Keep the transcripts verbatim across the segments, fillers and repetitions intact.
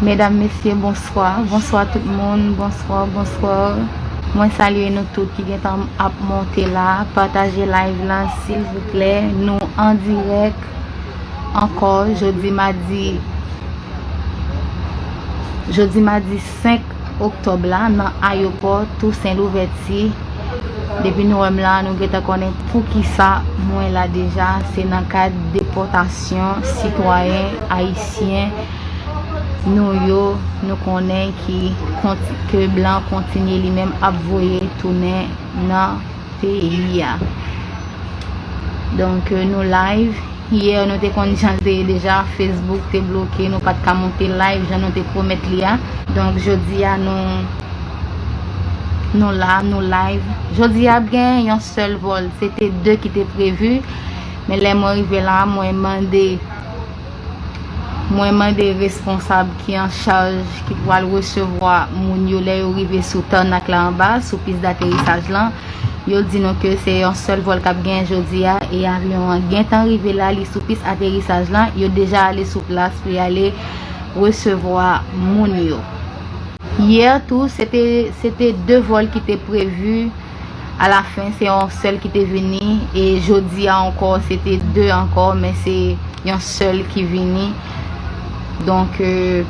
Medam, mesye, bonswa. Bonswa tout moun. Bonswa, bonswa. Mwen salye nou tout ki gentan ap monte la. Pataje live lan, silvouplè. Nou an dirèk ankò jodi madi, jodi madi senk oktòb la nan ayewopò Tousen Louvèti. Depi nou wè m la, nou gentan konnen poukisa mwen la deja. Se nan kad depòtasyon sitwayen ayisyen nou yo, nou konnen ki konti-, ke blan kontinye li menm ap voye tounen nan peyi a. Donk, euh, nou live. Yè, nou te konn jan l te ye deja, Facebook te bloke, nou pa t ka monte live jan nou te pwomèt li a. Donk, jodi a, nou, nou la, nou live. Jodi a, ap gen yon sèl vòl. Se te de ki te previ. Men lè mwen rive la, mwen mande, mwen mande responsab ki an chaj, ki pral resevwa moun yo lè yo rive sou tànak la anba, sou pis daterisaj lan. Yo di nou ke se yon sèl vòl k ap genyen jodi a, e avyon an gentan rive la, li sou pis aterisaj lan, yo deja ale sou plas pou y ale resevwa moun yo. Yè tou, se te, se te de vòl ki te previ, alafen, se yon sèl ki te vini, e jodi a ankò, se te de ankò, men se yon sèl ki vini. Donk, euh,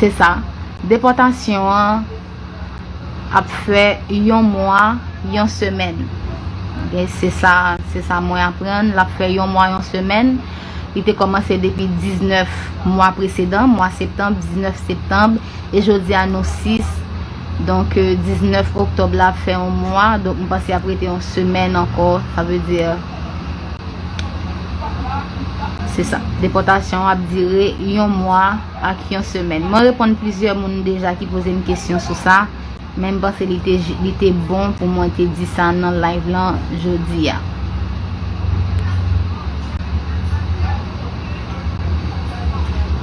se sa. Depòtasyon an ap fè yon mwa, yon semèn. Oke, se sa, se sa mwen aprann. L ap fè yon mwa, yon semèn. Li te kòmanse depi diznèf mwa presedan, mwa septanm, diznèf septanm, e jodi a nou sis. Donk, euh, diznèf oktòb la ap fè yon mwa. Donk, m panse ap rete yon semèn ankò. Sa vle di, se sa. Depòtasyon an ap dire yon mwa ak yon semèn. Mwen reponn plizyè moun deja ki poze m kesyon sou sa, men m panse li te, li te bon pou mwen te di sa nan live lan jodi a.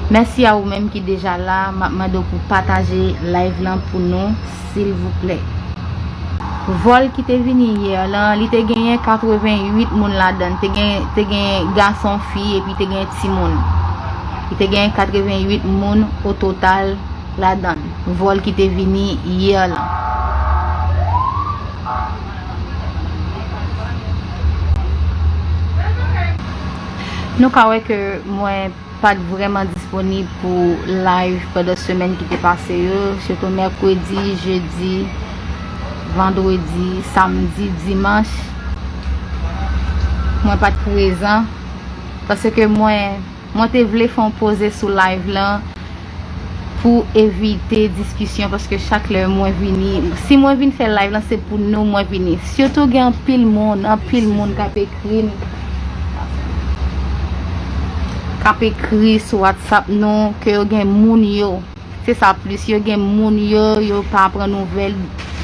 Mèsi a ou menm ki deja la, m ap mande w pou pataje live lan pou nou, silvouplè. Vòl ki te vini yè lan, li te genyen katreventuit moun ladan l. Te gen, te gen gason, fi, epi te gen timoun. Li te genyen katreventuit moun o total ladan l. Vòl ki te vini yè lan. Nou ka wè ke mwen pa t vrèman disponib pou live pandan semèn ki te pase yo, sitou mèkredi, jedi, vandredi, samdi, dimanch. Mwen pa t prezan paske mwen, mwen te vle fè yon poze sou live lan pou evite diskisyon, paske chak lè mwen vini, si mwen vin fè live lan, se pou nou mwen vini. Sitou gen anpil moun, anpil moun k ap ekri m, k ap ekri sou WhatsApp nou, ke yo gen moun yo. Se sa plis, yo gen moun yo, yo pa pran nouvèl.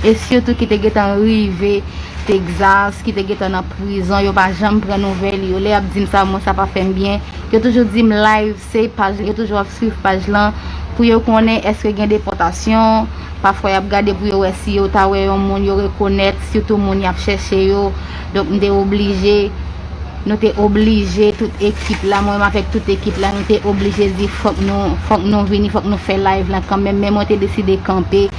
E sitou ki te gentan rive Texas, ki te gentan nan prizon, yo pa janm pran nouvèl yo. Lè y ap di m sa, mwen sa pa fè m byen. Yo toujou di m live, se paj, yo toujou ap swiv paj lan pou yo konnen èske gen depòtasyon. Pafwa y ap gade pou yo wè si yo ta wè yon moun yo rekonèt, sitou moun y ap chèche yo. Donk, m te oblije, nou te oblije, tout ekip la, mwen menm avèk tout ekip la, nou te oblije di fòk nou, fòk nou vini, fòk nou fè live lan kanmenm. Men mwen te deside kanpe,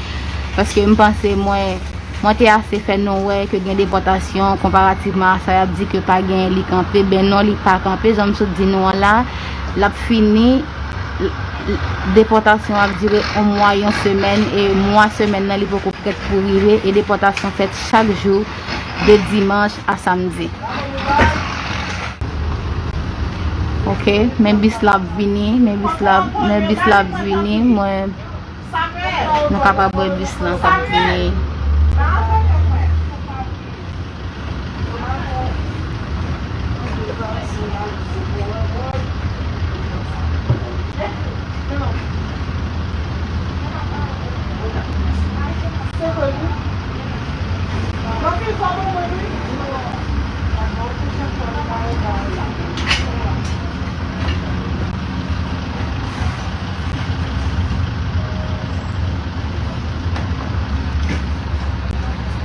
paske m panse mwen, mwen te ase fè nou wè ke gen depòtasyon, konparativman a sa y ap di ke pa genyen, li kanpe. Ben non, li pa kanpe, jan m sot di nou an la, l ap fini, l-, l-, depòtasyon ap dire yon mwa, yon semèn, e mwa semèn nan, li poko prèt pou rive, e depòtasyon fèt chak jou, de dimanch a samdi. Oke, men bis la ap vini, men bis la, men bis la ap vini, mwen, nou kapab wè bis lan k ap vini.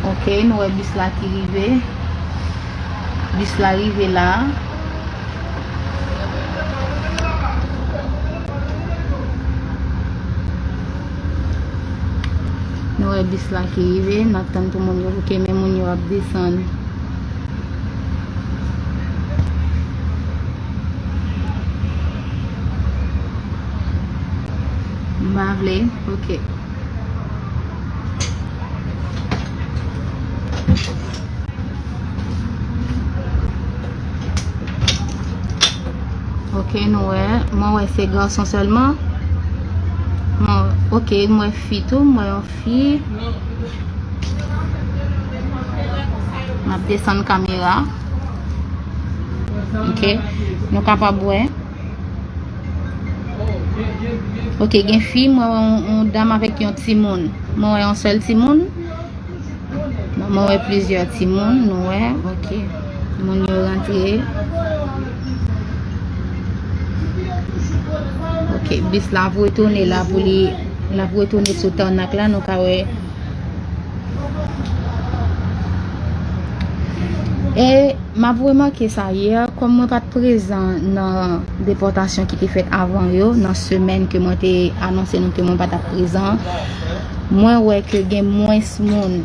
Oke, nou wè bis la ki rive. Bis la rive la. Bis la ki rive, n ap tann pou moun yo bouke, men moun yo ap desann. M pa vle, ok. Ok, nou wè. Mwen wè se gason sèlman. Mwen, ok, mwen wè fi tou. Mwen wè yon fi. M ap desann kamera. Ok. Nou kapab wè. Ok, gen fi, mwen wè yon, yon dam avèk yon timoun. Mwen wè yon sèl timoun. Mwen wè plizyè timoun, nou wè, ok. Moun yo rantre. Ok, bis la ap retounen la pou li, l ap retounen sou tànak la, nou ka wè. E m ap remake sa yè, kòm mwen pa t prezan nan depòtasyon ki te fèt avan yo, nan semèn ke mwen te anonse nou ke mwen pa t ap prezan, mwen wè ke gen mwens moun.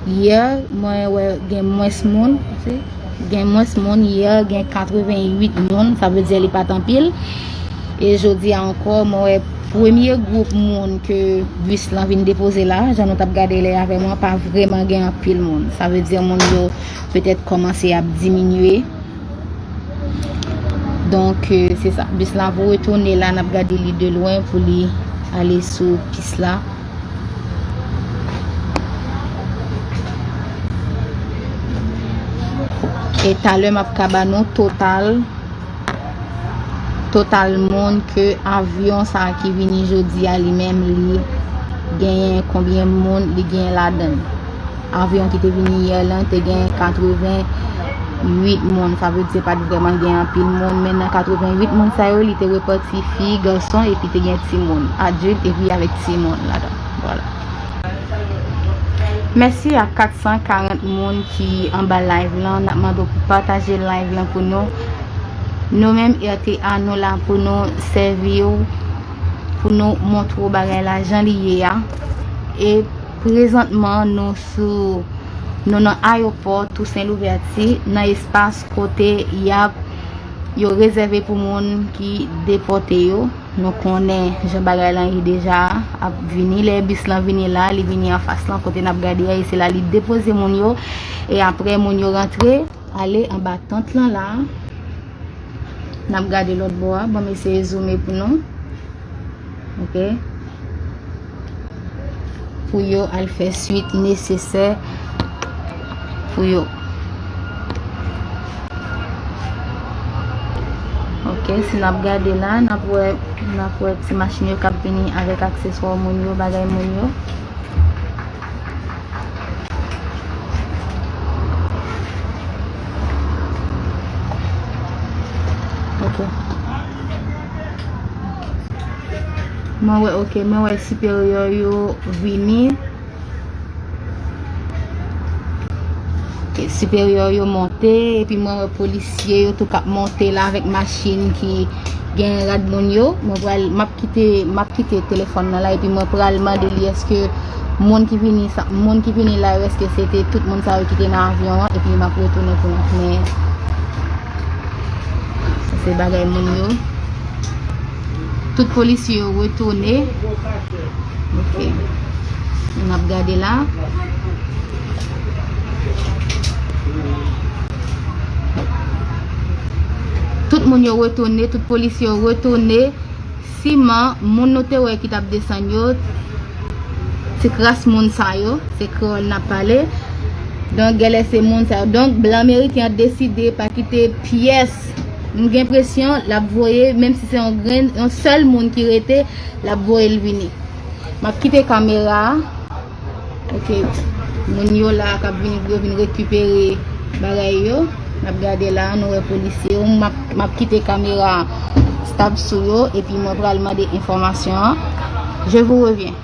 Yè, mwen wè gen mwens moun, gen mwens moun, yè gen katrevenn uit moun, sa vle di li pa t anpil. E jodi a ankò, mwen wè premye gwoup moun ke bis lan vin depoze la, jan nou t ap gade lè avè mwen, pa vrèman gen anpil moun. Sa vle di moun yo petèt kòmanse ap diminye. Donk, euh, se sa. Bis la ap retounen la, n ap gade li de lwen pou li ale sou pis la. E talè m ap ka ba nou total, total moun ke avyon sa a ki vini jodi a li menm li genyen, konbyen moun li genyen ladan l. Avyon ki te vini yè lan te gen katrevenn uit moun, sa vle di se pa t vrèman gen anpil moun, men nan katrevenn uit moun sa yo, li te repati fi, gason, epi te gen timoun, adilt, epi avèk timoun ladan. Vwala. Mèsi a kat san karant moun ki anba live lan. N ap mande w pou pataje live lan pou nou. Nou menm R T A, nou la pou nou sèvi w, pou nou montre w bagay la jan li ye a. E prezantman, nou sou, nou nan ayewopò Tousen Louvèti, nan espas kote y ap, yo rezève pou moun ki depòte yo. Nou konnen jan bagay lan ye deja ap vini. Lè bis lan vini la, li vini anfas lan kote n ap gade a, e se la li depoze moun yo. E apre, moun yo rantre, ale anba tant lan la. N ap gade lòt bò a. Ban m eseye zoome pou nou. Ok. Pou yo al fè swit nesesè pou yo. Ok, si n ap gade la, n ap wè, n ap wè ti machin yo k ap vini avèk akseswa moun yo, bagay moun yo. Ok. Mwen wè, ok, mwen wè siperyè yo vini. Ok, siperyè yo monte, epi mwen wè polisye yo tou k ap monte la avèk machin ki gen rad moun yo. Mwen pral, m ap kite, m ap kite telefòn nan la, epi mwen pral mande li èske moun ki vini sa, moun ki vini la yo, èske se te tout moun sa yo ki te nan avyon an, epi m ap retounen pou nou konnen. Sa se bagay moun yo. Tout polisye yo retounen. Ok. N ap gade la. Tout moun yo retounen, tout polisye yo retounen. Siman, moun nou te wè ki t ap desann yo, ti kras moun sa yo, se kreyòl n ap pale. Donk, genlè se moun sa yo. Donk, blan meriken an deside pa kite pyès. M gen enpresyon l ap voye, menm si se yon grenn, yon sèl moun ki rete, l ap voye l vini. M ap kite kamera a. Ok. Moun yo la k ap vin, yo vin rekipere bagay yo. N ap gade la, nou wè polisye yo. M ap, m ap kite kamera stab sou yo, epi mwen pral mande enfòmasyon an. Je vous reviens.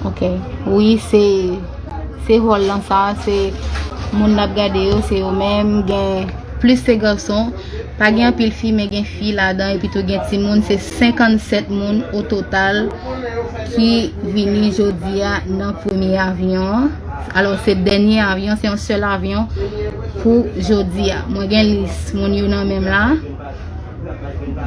Ok. Wi, se, se hòl lan sa, se moun n ap gade yo, se yo menm, gen plis se gason. Pa gen anpil fi, men gen fi ladan, epi tou gen timoun. Se senkannsèt moun o total ki vini jodi a nan premye avyon an. Alò, se dènye avyon, se yon sèl avyon pou jodi a. Mwen gen lis moun yo nan men m la.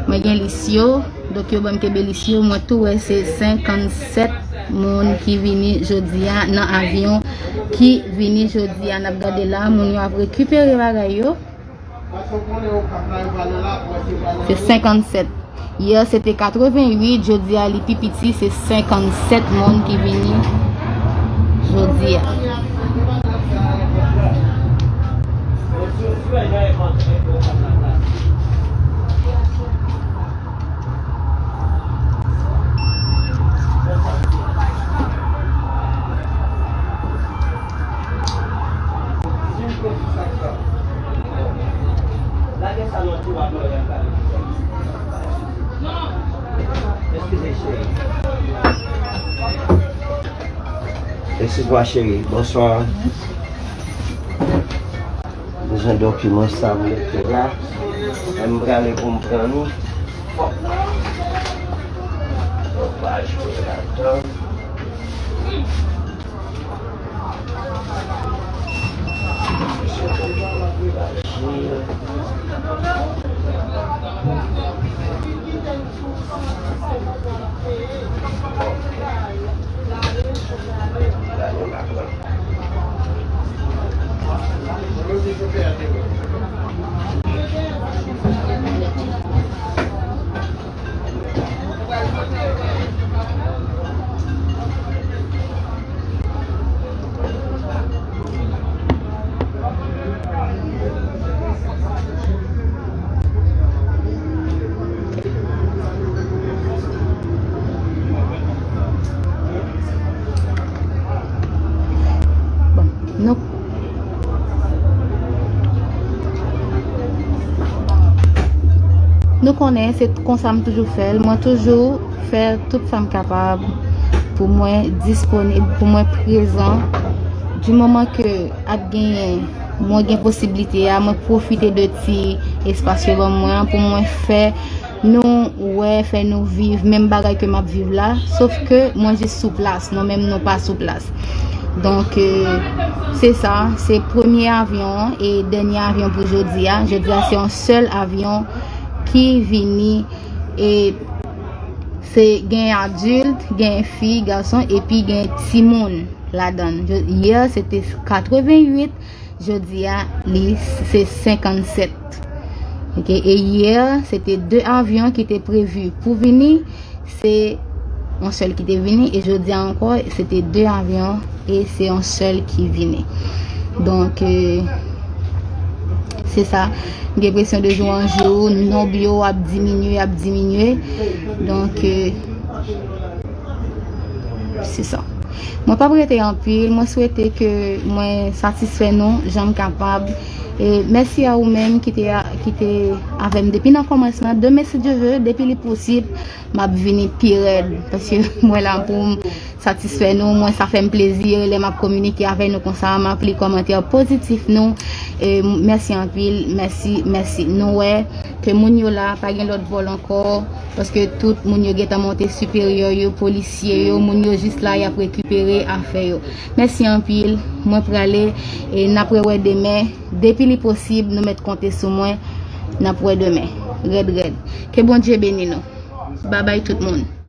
Mwen gen lis yo. Donk, yo ban m kenbe lis yo. Mwen tou wè se senkannsèt moun ki vini jodi a nan avyon ki vini jodi a. N ap gade la, moun yo ap rekipere bagay yo. Se senkannsèt. Yè, se te katreventuit, jodi a, li pi piti, se senkannsèt moun ki vini jodi a. Eskize, cheri. Eskize mwa, cheri. Bonswa. Bezwen dokiman sa m mete la. Lè m prale pou m pran nou. Fòk nou pa jwe ladan. Bon, nou, nou konnen se konsa m toujou fè l. Mwen toujou fè tout sa m kapab pou mwen disponib, pou mwen prezan. Di moman ke ap genyen, mwen gen posiblite a, mwen pwofite de ti espas yo ban mwen an pou mwen fè nou wè, fè nou viv menm bagay ke m ap viv la, sof ke mwen jis sou plas, nou menm nou pa sou plas. Donk, euh, se sa, se premye avyon an e dènye avyon pou jodi a. Jodi a, se yon sèl avyon ki vini e se gen adilt, gen fi, gason, epi gen timoun ladan l. Yè, se te katreventuit, jodi a, li, se senkannsèt. Ok, e yè, se te de avyon ki te previ pou vini, se yon sèl ki te vini, e jodi a ankò, se te de avyon, e se yon sèl ki vini. Donk, euh, se sa. M gen enpresyon de jou an jou, nonb yo ap diminye, ap diminye. Donk, euh, se sa. Mwen p ap rete anpil. Mwen swete ke mwen satisfè nou jan m kapab. E mèsi a ou menm ki te, ki te avè m depi nan kòmansman. Demen, si Dye ve, depi li posib, m ap vini pi rèd. Paske mwen la pou m satisfè nou. Mwen, sa fè m plezi lè m ap kominike avè nou konsa, m ap li kòmantè pozitif nou. E, mèsi anpil, mèsi, mèsi. Nou wè ke moun yo la, pa gen lòt vòl ankò, paske tout moun yo gentan monte siperyè yo, polisye yo, moun yo jis la, y ap rekipere afè yo. Mèsi anpil, mwen prale, e n ap rewè demen. Depi li posib, nou mèt konte sou mwen, n ap wè demen. Rèd, rèd. Ke Bondye beni nou. Babay tout moun.